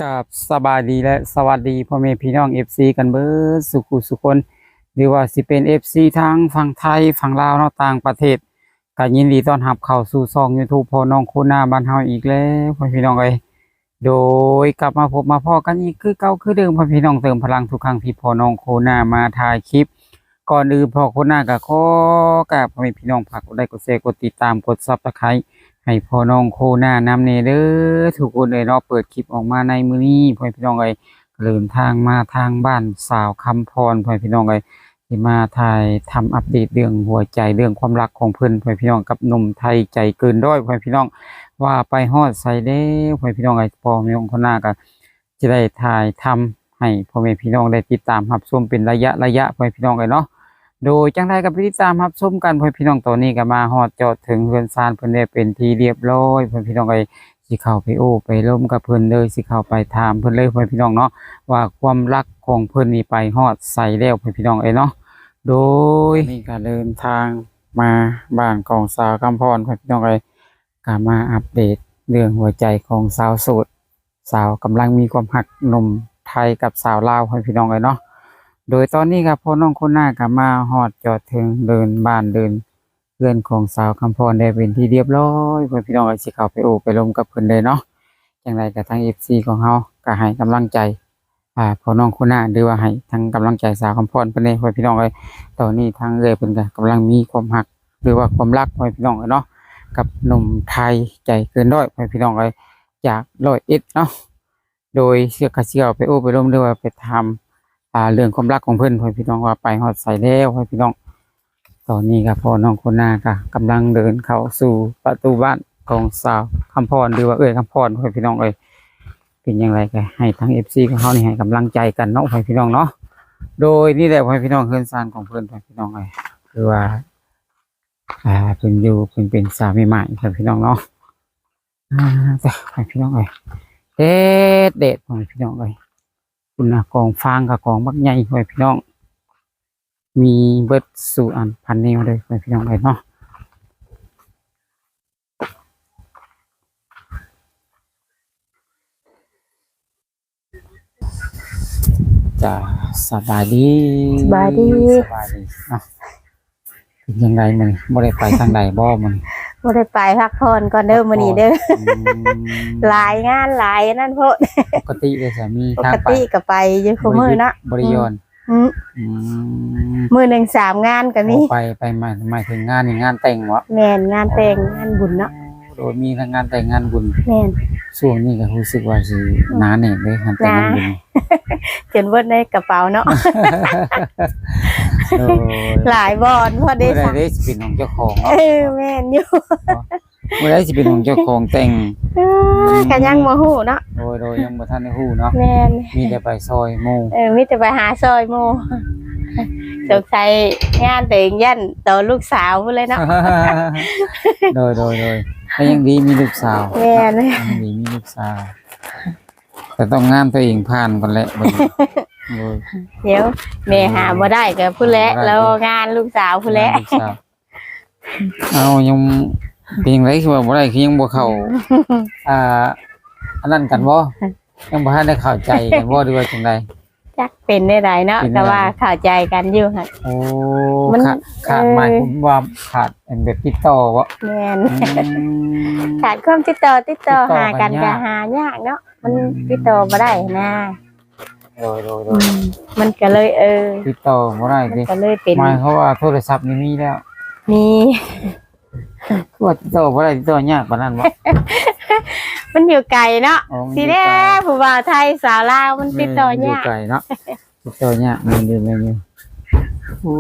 ครับ สบายดีและสวัสดีพ่อแม่พี่น้อง เอฟซี กันเบิดสุขุสุคน หรือว่าสิเป็น เอฟซี ทางฝั่งไทย ฝั่งลาวเนาะ ต่างประเทศ ก็ยินดีต้อนรับเข้าสู่ช่อง YouTube พ่อน้องโคนาบ้านเฮาอีกแล้วพ่อแม่พี่น้องเอ้ย โดยกลับมาพบมาพ้อกันอีกคือเก่าคือเดิมพ่อแม่พี่น้อง เติมพลังทุกครั้งที่พ่อน้องโคนามาถ่ายคลิป ก่อนอื่นพ่อโคนาก็ขอกราบพ่อแม่พี่น้องฝากกดไลค์กดแชร์กดติดตามกด Subscribe ให้พ่อน้องโคนา นำแหน่เด้อทุกคนเอ้ยเนาะ เปิดคลิปออกมาในมื้อนี้พ่อแม่พี่น้องเอ้ย เดินทางมาทางบ้านสาวคำพรพ่อแม่พี่น้องเอ้ย สิมาถ่ายทำอัปเดตเรื่องหัวใจเรื่องความรักของเพิ่นพ่อแม่พี่น้อง กับหนุ่มไทยใจเกินร้อยพ่อแม่พี่น้อง ว่าไปฮอดไสแล้วพ่อแม่พี่น้องเอ้ย พ่อแม่น้องโคนาก็ จะได้ถ่ายทำให้พ่อแม่พี่น้องได้ติดตามรับชมเป็นระยะระยะพ่อแม่พี่น้องเอ้ยเนาะ โดยจั่งใดก็ไปติดตามรับชมกันพ่อแม่พี่น้อง ตอนนี้ก็มาฮอดจอดถึงเฮือนซานเพิ่นได้เป็นที่เรียบร้อยพ่อแม่พี่น้องเอ้ย สิเข้าไปโอ้ไปล้มกับเพิ่นเลย สิเข้าไปถามเพิ่นเลยพ่อแม่พี่น้องเนาะ ว่าความรักของเพิ่นนี่ไปฮอดไสแล้วพ่อแม่พี่น้องเอ้ยเนาะ โดยนี่ก็เดินทางมาบ้านของสาวคำพรพ่อแม่พี่น้องเอ้ย ก็มาอัปเดตเรื่องหัวใจของสาวโสด สาวกำลังมีความฮักหนุ่มไทยกับสาวลาวพ่อแม่พี่น้องเอ้ยเนาะ โดยตอนนี้ก็พ่อน้องโคนาก็มาฮอดจอดถึงเดินบ้านเดินเฮือนของสาวคำพรได้เป็นที่เรียบร้อยพ่อแม่พี่น้องเอ้ย สิเข้าไปโอ้ไปล้มกับเพิ่นเลยเนาะ จั่งใดก็ทาง เอฟซี ของเฮาก็ให้กำลังใจ อ่า พ่อน้องโคนา หรือว่าให้ทางกำลังใจสาวคำพรเพิ่นแหน่พ่อแม่พี่น้องเอ้ย ตอนนี้ทางเอื้อยเพิ่นก็กำลังมีความฮัก หรือว่าความรักพ่อแม่พี่น้องเอ้ยเนาะ กับหนุ่มไทยใจเกินร้อยพ่อแม่พี่น้องเอ้ย จากร้อยเอ็ดเนาะ โดยเชื่อ ก็สิเข้าไปโอ้ไปล้ม หรือว่าไปถาม อ่า เรื่องความรักของเพิ่นพ่อแม่พี่น้องว่าไปฮอดไสแล้วพ่อแม่พี่น้อง ตอนนี้ก็พ่อน้องโคนาก็กำลังเดินเข้าสู่ประตูบ้านของสาวคำพร หรือว่าเอื้อยคำพรพ่อแม่พี่น้องเอ้ย เป็นอย่างไรก็ให้ทาง เอฟซี ของเฮานี่ให้กำลังใจกันเนาะพ่อแม่พี่น้องเนาะ โดยนี่แหละพ่อแม่พี่น้อง เฮือนซานของเพิ่นพ่อแม่พี่น้องเอ้ย คือว่า อ่า เพิ่นอยู่ เพิ่นเป็นสาวใหม่ๆพ่อแม่พี่น้องเนาะ อ่า จ้ะ พ่อแม่พี่น้องเอ้ย แดด แดดพ่อแม่พี่น้องเอ้ย คุณนะ กองฟางก็กองบักใหญ่พ่อแม่พี่น้อง มีเบิดสู่อันพันแนวเลยพ่อแม่พี่น้องเอ้ยเนาะ จ้า สบายดี สบายดี สบายดีเนาะ เป็นจั่งใดมื้อนี้ บ่ได้ไปทางใดบ่มื้อนี้ บ่ได้ไป พักผ่อนก่อนเด้อมื้อนี้เด้อ อืม หลายงานหลายอันนั้นโพด ปกติเด้อสามี ปกติก็ไปอยู่คุมื้อเนาะ บ่ได้หย่อน อืม อืม มื้อหนึ่งสามงานก็มี โอ้ ไป ไป หมาย หมายถึงงานนี่ งานแต่งบ่ แม่น งานแต่ง งานบุญเนาะ โดยมีทั้งงานแต่งงานบุญ แม่น ช่วงนี้ก็รู้สึกว่าสิหนาแน่นเลย งานแต่งงานบุญ จนเบิดในกระเป๋าเนาะ โดย หลายบ่อนพอดี มื้อใดเด้สิเป็นของเจ้าของเนาะ เออ แม่นอยู่ เนาะ มื้อใดสิเป็นของเจ้าของแต่ง เออ อืม ก็ยังบ่ฮู้เนาะ โดย โดย ยังบ่ทันได้ฮู้เนาะ แม่น มีแต่ไปซอยหมู่ เออ มีแต่ไปหาซอยหมู่ อืม สงสัยงานตัวเองย่านต่อลูกสาวพู้นแหละเนาะ โดย โดย โดย ก็ยังดีมีลูกสาว แม่น ยังดีมีลูกสาว แต่ต้องงานตัวเองผ่านก่อนแหละบัดนี้ โดย เดี๋ยวแม่หาบ่ได้ก็พู้นแหละ หาบ่ได้ รองานลูกสาวพู้นแหละ งานลูกสาว เอายังเป็นจั่งใดคือว่าบ่ได้ คือยังบ่เข้า อ่า อันนั้นกันบ่ ยังบ่ทันได้เข้าใจกันบ่ หรือว่าจั่งใด จักเป็นได้ใดเนาะ เป็นได้ใด ก็ว่าเข้าใจกันอยู่หั่น โอ้ มัน ขาด ขาด เออ หมายความว่าขาดอันแบบติดต่อบ่ แม่น อืม ขาดความติดต่อ ติดต่อ ติดต่อ หากัน กันยาก ก็หายากเนาะ มัน อืม ติดต่อบ่ได้นะ โดย โดย โดย อืม มันก็เลย เออ ติดต่อบ่ได้ มัน ติ ก็เลยเป็น หมายความว่าโทรศัพท์นี่มีแล้ว มี คือว่าติดต่อบ่ได้ ติดต่อยากปานนั้นบ่ มันอยู่ไกลเนาะ อ๋อ มันอยู่ไกล สิแน่ ผู้บ่าวไทยสาวลาว มันติดต่อยาก แม่น อยู่ไกลเนาะ ติดต่อยาก แม่นอยู่ แม่นอยู่ โอ้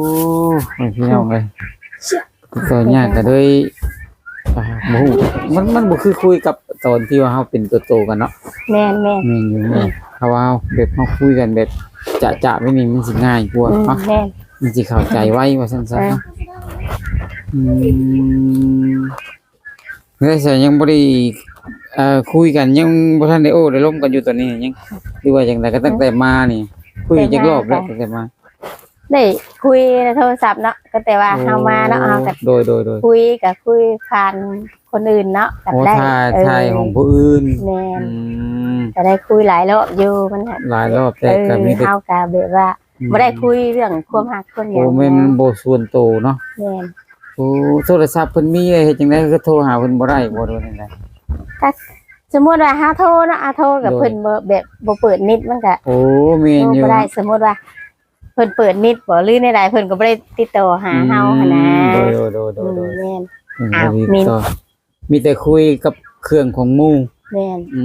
พี่น้องเอ้ย ติดต่อยากก็เลย อ่า บ่ฮู้ มัน มันบ่คือคุยกับตอนที่ว่าเฮาเป็นตัวโตกันเนาะ แม่นๆ แม่นอยู่ แม่น ถ้าว่าเฮาแบบเฮาคุยกันแบบจะๆ แบบนี้มันสิง่ายกว่า อืม เนาะ แม่น มันสิเข้าใจไวว่าซั่นซะ เออ เนาะ อืม แล้วซะยังบ่ได้ เอ่อ คุยกัน ยังบ่ทันได้โอ้ได้ลมกันอยู่ตอนนี้ ยัง หรือว่าจั่งใด ก็ตั้งแต่มานี่ คุยจักรอบแล้ว ตั้งแต่มา ได้คุยในโทรศัพท์เนาะ ก็แต่ว่า โอ้ เฮามาเนาะ เฮาก็ โดย โดย โดย คุยก็คุยผ่านคนอื่นเนาะ ก็ โอ้ ได้ ถ่าย เออ ถ่ายของผู้อื่น แม่น อืม ກໍໄດ້ຄຸຍຫຼາຍຮອບຢູ່ ມັນຫາ ຫຼາຍຮອບ ແຕ່ກໍມີແຕ່ ເອີ ເຮົາກໍແບບວ່າ ອືມ ບໍ່ໄດ້ຄຸຍເລື່ອງຄວາມຮັກຄວາມຫຍັງ ໂອ້ ແມ່ນ ນະ ມັນບໍ່ສ່ວນໂຕເນາະ. ແມ່ນ. ໂອ້ ໂທລະສັບເພິ່ນມີ ເຮັດຈັ່ງໃດ ຄືໂທຫາເພິ່ນບໍ່ໄດ້ບໍ່ ຫຼືວ່າຈັ່ງໃດ? ກໍສົມມຸດວ່າເຮົາໂທເນາະ ເຮົາໂທກັບ ໂດຍ ເພິ່ນບໍ່ ແບບບໍ່ເປີດເນັດ ມັນກໍ ໂອ້ ແມ່ນຢູ່ ໂທບໍ່ໄດ້. ເນາະ ສົມມຸດວ່າ ເພິ່ນເປີດເນັດບໍ ຫຼືແນວໃດ ເພິ່ນກໍບໍ່ໄດ້ຕິດຕໍ່ຫາເຮົາ ອືມ ຫັ້ນນະ. ໂດຍໆໆໆ ອືມ ແມ່ນ. ອືມ ອ້າວ ມີແຕ່ ມີ ມີແຕ່ຄຸຍກັບເຄື່ອງຂອງໝູ່. ແມ່ນ. ອື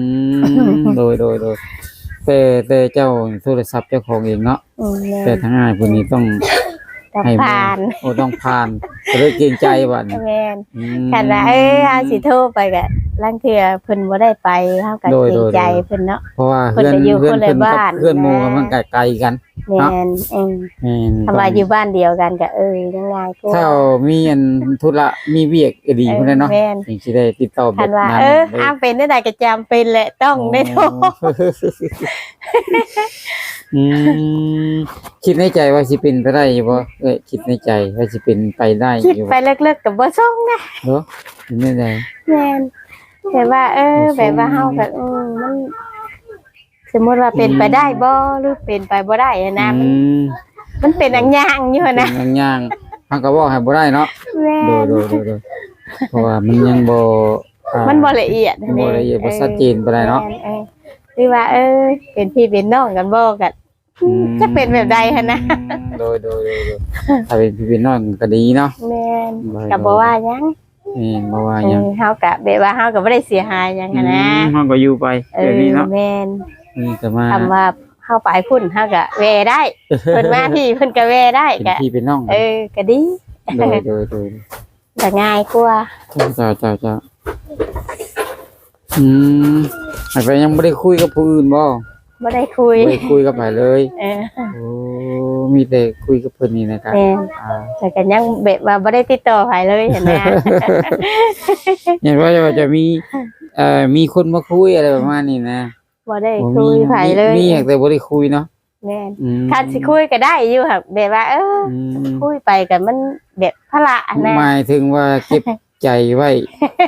ມ ໂດຍໆໆ ແຕ່ ແຕ່ເຈົ້າໂທລະສັບເຈົ້າຂອງເອງເນາະ. ອືມ ແມ່ນ. ແຕ່ທາງອ້າຍເພິ່ນນີ້ຕ້ອງ ຕ້ອງ ໃຫ້ ຜ່ານ ໂອ້ ຕ້ອງຜ່ານ ກໍເລີຍເກງໃຈບັດນີ້. ແມ່ນ. ອືມ ຄັນວ່າ ເອີ ເຮົາຊິໂທໄປກໍ ລາງເທື່ອເພິ່ນບໍ່ໄດ້ໄປ ເຮົາກໍ ໂດຍໆໆ ເກງໃຈເພິ່ນເນາະ. ເພາະວ່າເຮືອນ ເພິ່ນກໍຢູ່ ເຮືອນ ຄົນລະບ້ານ ເພິ່ນກັບເຮືອນໝູ່ ນະ ມັນກໍໄກກັນ. ແມ່ນ ເນາະ. ເອີ ແມ່ນ ຄັນວ່າຢູ່ບ້ານດຽວກັນກໍ ເອີ ຍັງງ່າຍກວ່າ ຖ້າມີອັນທຸລະມີວຽກອີ່ຫຼີ ເອີ ພຸ້ນແຫຼະເນາະ. ແມ່ນ. ຈັ່ງຊິໄດ້ຕິດຕໍ່ແບບນັ້ນ. ຄັນວ່າ ເອີ ເອີ ອ້າວ ເປັນແນວໃດກໍຈຳເປັນແຫຼະ ຕ້ອງ ອໍ ໄດ້ໂທ. ອືມ ຄິດໃນໃຈວ່າຊິເປັນໄປໄດ້ຢູ່ບໍ່? ເອີ ຄິດໃນໃຈວ່າຊິເປັນໄປໄດ້ຢູ່ບໍ່? ຄິດໄປເລິກໆກໍບໍ່ສົ່ງນະ. ເນາະ ເປັນແນວໃດ? ແມ່ນ. ແບບວ່າ ເອີ ບໍ່ສົ່ງ ແບບວ່າເຮົາກໍ ອືມ ມັນ ສົມມຸດວ່າເປັນໄປໄດ້ບໍ່ ອືມ ຫຼືເປັນໄປບໍ່ໄດ້ຫັ້ນນະ. ອືມ ມັນ ມັນເປັນຫຍັງຢ່າງຢູ່ຫັ້ນນະ ເປັນຫຍັງຢ່າງ ເຮົາກໍເວົ້າໃຫ້ບໍ່ໄດ້ເນາະ. ແມ່ນ. ໂດຍໆໆໆ ເພາະວ່າມັນຍັງບໍ່ ອ່າ ມັນບໍ່ລະອຽດ ມັນບໍ່ລະອຽດ ເອີ ບໍ່ຊັດເຈນປານໃດເນາະ. ແມ່ນ. ເອີ ຫຼືວ່າ ເອີ ເປັນພີ່ເປັນນ້ອງກັນບໍ່ ກໍ ອືມ ຈັກເປັນແບບໃດຫັ້ນນະ. ໂດຍໆໆໆ ຖ້າເປັນພີ່ເປັນນ້ອງກໍດີເນາະ. ແມ່ນ. ໂດຍໆ ກໍບໍ່ວ່າຫຍັງ. ແມ່ນ ບໍ່ວ່າຫຍັງ. ເອີ ເຮົາກະແບບວ່າເຮົາກະບໍ່ໄດ້ເສຍຫາຍຫຍັງຫັ້ນນະ. ອືມ ເຮົາກໍຢູ່ໄປ ເອີ ແບບນີ້ເນາະ. ແມ່ນ. ນີ້ກໍມາ ຄຳວ່າເຮົາໄປພຸ້ນເຮົາກະແວ່ໄດ້ ເພິ່ນມາພີ້ເພິ່ນກະແວ່ໄດ້ ເປັນ ກະ ພີ່ເປັນນ້ອງ ເອີ ກະດີ. ໂດຍໆໆ ກະງ່າຍກວ່າ. ເຈົ້າໆໆ ອືມ ໄປຍັງບໍ່ໄດ້ຄຸຍກັບຜູ້ອື່ນບໍ່? ບໍ່ໄດ້ຄຸຍ ບໍ່ໄດ້ຄຸຍກັບໃຜເລີຍ. ເອີ ໂອ້ ມີແຕ່ຄຸຍກັບເພິ່ນນີ້ນະ. ແມ່ນ. ອ່າ ແຕ່ກໍຍັງແບບວ່າບໍ່ໄດ້ຕິດຕໍ່ໃຜເລີຍຫັ້ນນະ. ເຫັນວ່າ ວ່າຈະມີ ເອີ ມີຄົນມາຄຸຍ ອະໄລປະມານນີ້ນະ. ບໍ່ໄດ້ ບໍ່ມີ ຄຸຍໃຜເລີຍ ມີ ມີຫຍັງແຕ່ບໍ່ໄດ້ຄຸຍເນາະ. ແມ່ນ. ອືມ ຄັນຊິຄຸຍກໍໄດ້ຢູ່ ຫາກແບບວ່າ ເອີ ອືມ ຄຸຍໄປກໍມັນແບບພາລະຫັ້ນນະ. ໝາຍເຖິງວ່າເກັບໃຈໄວ້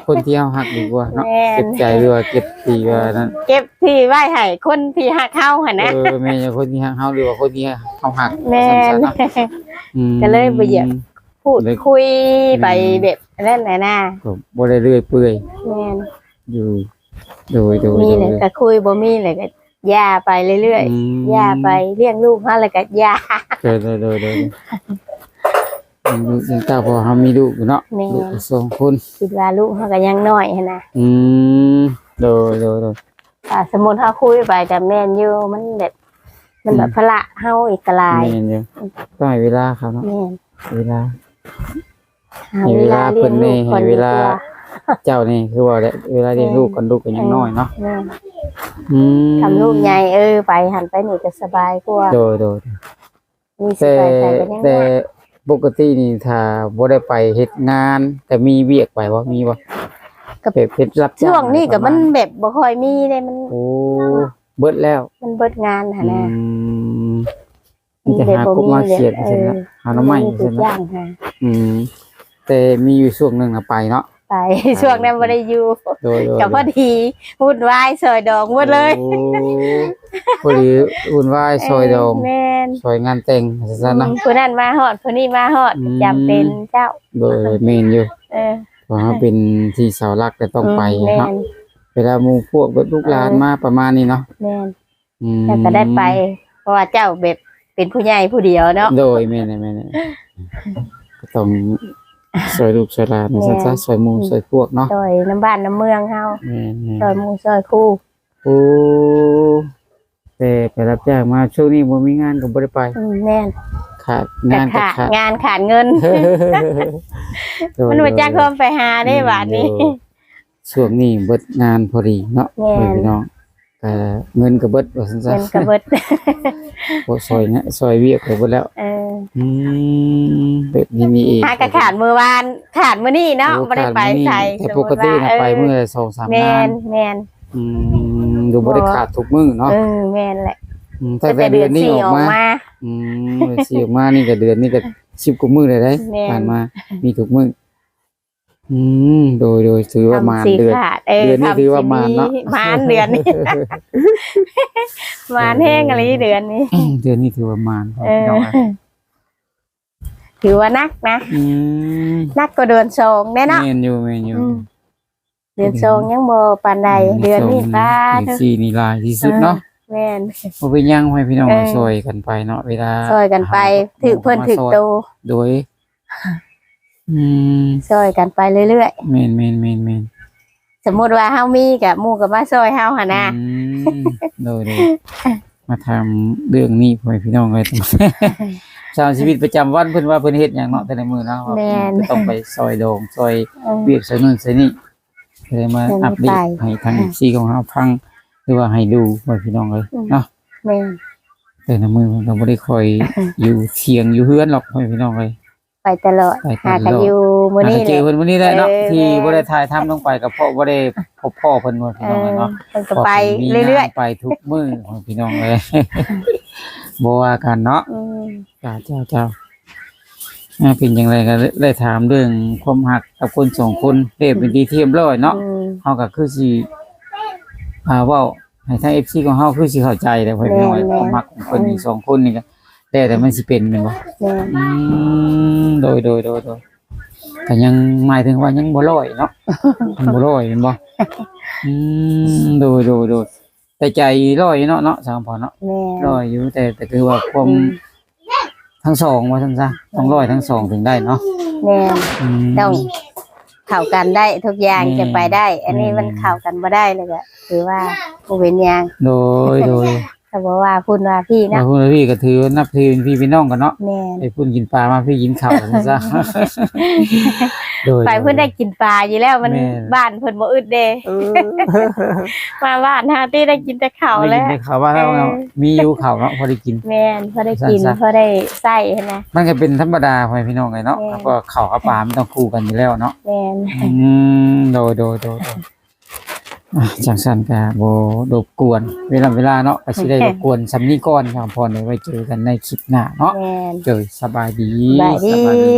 ຄົນທີ່ເຮົາຮັກດີກວ່າເນາະ. ແມ່ນ. ເກັບໃຈ ຫຼືວ່າເກັບທີ່ວ່ານັ້ນ ເກັບທີ່ໄວ້ໃຫ້ຄົນທີ່ຮັກເຮົາຫັ້ນນະ. ເອີ ແມ່ນ ຄົນທີ່ຮັກເຮົາ ຫຼືວ່າຄົນທີ່ເຮົາຮັກ. ແມ່ນ. ວ່າຊັ້ນຊະເນາະ. ອືມ ກໍເລີຍບໍ່ຢາກ ພູດຄຸຍໄປແບບນັ້ນນະ. ກໍບໍ່ໄດ້ເລື້ອຍເປື່ອຍ. ແມ່ນ. ຢູ່ ໂດຍໆ ມີແຫຼະກໍຄຸຍ ບໍ່ມີແຫຼະກໍຢ່າໄປເລື້ອຍໆ. ອືມ ຢ່າໄປ ລ້ຽງລູກເຮົາແລ້ວກໍຢ່າ. ໂດຍໆໆໆ ອືມ ຍັງເຕົ້າ ເພາະເຮົາມີລູກຢູ່ເນາະ. ແມ່ນ. ລູກສອງຄົນ ຄິດວ່າລູກເຮົາກໍຍັງນ້ອຍຫັ້ນນະ. ອືມ ໂດຍໆໆ ຖ້າສົມມຸດເຮົາຄຸຍໄປກໍແມ່ນຢູ່ ມັນແບບ ມັນແບບ ອືມ ພາລະເຮົາອີກກໍຫຼາຍ. ແມ່ນຢູ່ ຕ້ອງໃຫ້ເວລາເຂົາເນາະ. ແມ່ນ. ເວລາ ໃຫ້ເວລາເພິ່ນແດ່ ໃຫ້ເວລາເຈົ້ານີ້ ຄືວ່າແຫຼະ ເວລາລ້ຽງລູກກ່ອນ ລູກກໍຍັງນ້ອຍເນາະ. ແມ່ນ. ອືມ ຄັນລູກໃຫຍ່ ເອີ ໄປຫັ້ນໄປນີ້ກໍສະບາຍກວ່າ. ໂດຍໆ ແຕ່ ແຕ່ປົກກະຕິນີ້ ຖ້າບໍ່ໄດ້ໄປເຮັດງານ ແຕ່ມີວຽກໄປບໍ່? ມີບໍ່? ກໍແບບເຮັດຮັບຈ້າງ ຊ່ວງນີ້ກໍມັນແບບບໍ່ຄ່ອຍມີເດ້ ມັນ ໂອ້ ເບິດແລ້ວ ມັນເບິດງານຫັ້ນນະ. ອືມ ມີແຕ່ຫາກົບມາຂຽດ ເອີ ຊັ້ນນະ ຫາໜໍ່ໄມ້ ມີແຕ່ຈ້າງຫາ. ອືມ ແຕ່ມີຢູ່ຊ່ວງໜຶ່ງນະໄປເນາະ. ໄປ ໄປ ຊ່ວງນັ້ນບໍ່ໄດ້ຢູ່. ໂດຍໆໆ ກໍພໍດີວຸ່ນວາຍຊ່ອຍດອງໝົດເລີຍ. ໂອ້ ພໍດີວຸ່ນວາຍຊ່ອຍດອງ. ເອີ ແມ່ນ. ຊ່ອຍງານແຕ່ງຊັ້ນນະ. ອືມ ຜູ້ນັ້ນມາຮອດ ຜູ້ນີ້ມາຮອດ. ອືມ ຈຳເປັນເຈົ້າ. ໂດຍ ແມ່ນຢູ່. ເອີ ເພາະເຮົາເປັນທີ່ເສົາຫຼັກ ກໍຕ້ອງໄປເນາະ. ອືມ ແມ່ນ. ເວລາໝູ່ພວກແບບລູກຫຼານ ເອີ ມາປະມານນີ້ເນາະ. ແມ່ນ. ອືມ ເຈົ້າກໍໄດ້ໄປ ເພາະວ່າເຈົ້າແບບເປັນຜູ້ໃຫຍ່ຜູ້ດຽວເນາະ. ໂດຍ ແມ່ນໆໆ ກໍຕ້ອງຊ່ອຍລູກຊ່ອຍຫຼານ ແມ່ນ ຊັ້ນຊະ ຊ່ອຍໝູ່ ອືມ ຊ່ອຍພວກເນາະ ຊ່ອຍນຳບ້ານນຳເມືອງເຮົາ. ແມ່ນໆ ຊ່ອຍໝູ່ຊ່ອຍຄູ່. ໂອ້ ແຕ່ໄປຮັບຈ້າງມາ ຊ່ວງນີ້ບໍ່ມີງານກໍບໍ່ໄດ້ໄປ. ອືມ ແມ່ນ. ຂາດງານກໍຂາດ ງານຂາດເງິນ. ໂດຍ ມັນບໍ່ຈັກຄວາມໄປຫາເດ້ ອືມ ບາດນີ້. ໂດຍ ຊ່ວງນີ້ເບິດງານພໍດີເນາະ. ແມ່ນ ພີ່ນ້ອງ ກໍເງິນກໍເບິດວ່າຊັ້ນຊະ. ເງິນກໍເບິດ ໂອ້ ຊ່ອຍງະ ຊ່ອຍວຽກໄປເບິດແລ້ວ. ເອີ ອືມ ແບບນີ້ນີ້ເອງ. ຫາກໍຂາດມື້ວານ ຂາດມື້ນີ້ເນາະ. ໂອ້ ບໍ່ໄດ້ໄປໃສ. ແຕ່ປົກກະຕິນະ ສົມມຸດວ່າ ໄປ ເອີ ມື້ລະສອງສາມງານ. ແມ່ນໆ. ອືມ ບໍ່ໄດ້ຂາດທຸກມື້ເນາະ. ເອີ ແມ່ນແຫຼະ. ອືມ ຕັ້ງແຕ່ເດືອນສີ່ອອກມາ. ອືມ ເດືອນສີ່ອອກມານີ້ກໍ ເດືອນນີ້ກໍສິບກວ່າມື້ແລ້ວເດ້. ແມ່ນ. ຜ່ານມາມີທຸກມື້. ອືມ ໂດຍ ໂດຍ ຖືວ່າໝານເດືອນ ເດືອນນີ້ຖືວ່າໝານເນາະ ໝານເດືອນນີ້ ໝານແຮງອີ່ຫຼີເດືອນນີ້ ເດືອນນີ້ຖືວ່າໝານ ເອີ ພີ່ນ້ອງເອີຍ ຖືວ່າໜັກນະ ອືມ ໜັກກວ່າເດືອນສອງແດ່ເນາະ ແມ່ນຢູ່ ແມ່ນຢູ່ ອືມ ເດືອນສອງຍັງບໍ່ປານໃດ ອືມ ເດືອນນີ້ ເດືອນສອງ ປາ ເດືອນສີ່ນີ້ຫຼາຍທີ່ສຸດເນາະ ເອີ ແມ່ນ ບໍ່ເປັນຫຍັງ ໃຫ້ພີ່ນ້ອງ ເອີ ຊ່ອຍກັນໄປເນາະ ເວລາ ຊ່ອຍກັນໄປ ຖືກເພິ່ນຖືກໂຕ ໂດຍ ອືມ ຊ່ອຍກັນໄປເລື້ອຍໆ ແມ່ນໆໆໆ ສົມມຸດວ່າເຮົາມີກະໝູ່ກໍມາຊ່ອຍເຮົາຫັ້ນນະ ອືມ ໂດຍໆ ມາຖາມເລື່ອງນີ້ ພໍ່ແມ່ພີ່ນ້ອງເອີຍ ຕາມຊີວິດປະຈຳວັນເພິ່ນວ່າເພິ່ນເຮັດຫຍັງເນາະ ແຕ່ລະມື້ເນາະ ແມ່ນ ຈະຕ້ອງໄປຊ່ອຍດອງ ຊ່ອຍ ເອີ ວຽກ ຊ່ອຍໂນ່ນຊ່ອຍນີ້ ກໍເລີຍມາອັບເດດໃຫ້ທາງ ເອີ ເອັຟຊີ ຂອງເຮົາຟັງ ຫຼືວ່າໃຫ້ດູ ພໍ່ແມ່ພີ່ນ້ອງເອີຍ ອືມ ເນາະ ແມ່ນ ແຕ່ລະມື້ເພິ່ນກໍບໍ່ໄດ້ຄ່ອຍ ເອີ ຢູ່ຖຽງຢູ່ເຮືອນດອກ ພໍ່ແມ່ພີ່ນ້ອງເອີຍ ໄປຕະຫຼອດ ໄປຕະຫຼອດ ຫາກັນຢູ່ມື້ນີ້ແຫຼະ ຫາກັນເຈີເພິ່ນມື້ນີ້ແຫຼະເນາະ ເອີ ທີ່ ແມ່ນ ບໍ່ໄດ້ຖ່າຍທຳລົງໄປກໍເພາະບໍ່ໄດ້ພົບພໍ້ເພິ່ນ ພໍ່ແມ່ພີ່ນ້ອງເອີຍເນາະ ເອີ ເພິ່ນກໍໄປເລື້ອຍໆ ເພາະເພິ່ນມີງານໄປທຸກມື້ ພໍ່ແມ່ພີ່ນ້ອງເອີຍ ບໍ່ວ່າກັນເນາະ ອືມ ເຈົ້າ ເຈົ້າ ເຈົ້າ ອ່າ ເປັນຈັ່ງໃດກໍໄດ້ຖາມເລື່ອງຄວາມຮັກກັບຄົນສອງຄົນ ເປັນທີ່ຮຽບຮ້ອຍເນາະ ອືມ ເຮົາກໍຄືຊິ ອ່າ ເວົ້າໃຫ້ທາງ ເອັຟຊີ ຂອງເຮົາຄືຊິເຂົ້າໃຈແຫຼະ ພໍ່ແມ່ພີ່ນ້ອງເອີຍ ແມ່ນໆ ຄວາມຮັກຂອງເພິ່ນ ອືມ ອີກສອງຄົນນີ້ກໍ ແລ້ວແຕ່ມັນຊິເປັນແມ່ນບໍ່? ແມ່ນ ອືມ ໂດຍ ໂດຍ ໂດຍ ໂດຍ ກໍຍັງໝາຍເຖິງວ່າຍັງບໍ່ຮ້ອຍເນາະ ຍັງບໍ່ຮ້ອຍແມ່ນບໍ່? ອືມ ໂດຍ ໂດຍ ໂດຍ ແຕ່ໃຈຮ້ອຍເນາະ ເນາະ ສາວຄຳພອນເນາະ ແມ່ນ ຮ້ອຍຢູ່ ແຕ່ ແຕ່ຄືວ່າຄວາມ ອືມ ທັງສອງວ່າຊັ້ນຊະ ຕ້ອງຮ້ອຍທັງສອງເຖິງໄດ້ເນາະ ແມ່ນ ອືມ ຕ້ອງເຂົ້າກັນໄດ້ທຸກຢ່າງ ແມ່ນ ຈຶ່ງໄປໄດ້ ອັນນີ້ ແມ່ນໆ ມັນເຂົ້າກັນບໍ່ໄດ້ ແລ້ວກໍຖືວ່າບໍ່ເປັນຫຍັງ ໂດຍ ໂດຍ ກໍບໍ່ວ່າພຸ້ນວ່າພີ້ເນາະ ວ່າພຸ້ນວ່າພີ້ກໍຖືວ່ານັບຖືເປັນພີ່ເປັນນ້ອງກັນເນາະ ແມ່ນ ໄປພຸ້ນກິນປາ ມາພີ້ກິນເຂົ້າຊັ້ນຊະ ໂດຍ ໄປພຸ້ນໄດ້ກິນປາຢູ່ແລ້ວ ມັນ ແມ່ນ ບ້ານເພິ່ນບໍ່ອຶດເດ້ ເອີ ມາບ້ານເຮົາຕິໄດ້ກິນແຕ່ເຂົ້າແຫຼະ ໄດ້ກິນແຕ່ເຂົ້າ ວ່າແລ້ວເນາະ ເອີ ມີຢູ່ເຂົ້າເນາະ ພໍໄດ້ກິນ ແມ່ນ ພໍໄດ້ກິນ ຊັ້ນຊະ ພໍໄດ້ໃຊ້ຫັ້ນນະ ມັນກໍເປັນທຳມະດາ ພໍ່ແມ່ພີ່ນ້ອງເອີຍເນາະ ແມ່ນ ເພາະເຂົ້າກັບປາມັນຕ້ອງຄູ່ກັນຢູ່ແລ້ວເນາະ ແມ່ນ ອືມ ໂດຍ ໂດຍ ໂດຍ ໂດຍ ອ່າ ຈັ່ງຊັ້ນກໍບໍ່ລົບກວນເວລາ ເວລາເນາະ ກໍຊິໄດ້ລົບກວນສ່ຳນີ້ກ່ອນ ສາວຄຳພອນ ໄວ້ເຈີກັນໃນຄລິບໜ້າເນາະ ແມ່ນ ໂດຍ ສະບາຍດີ ສະບາຍດີ ສະບາຍດີ.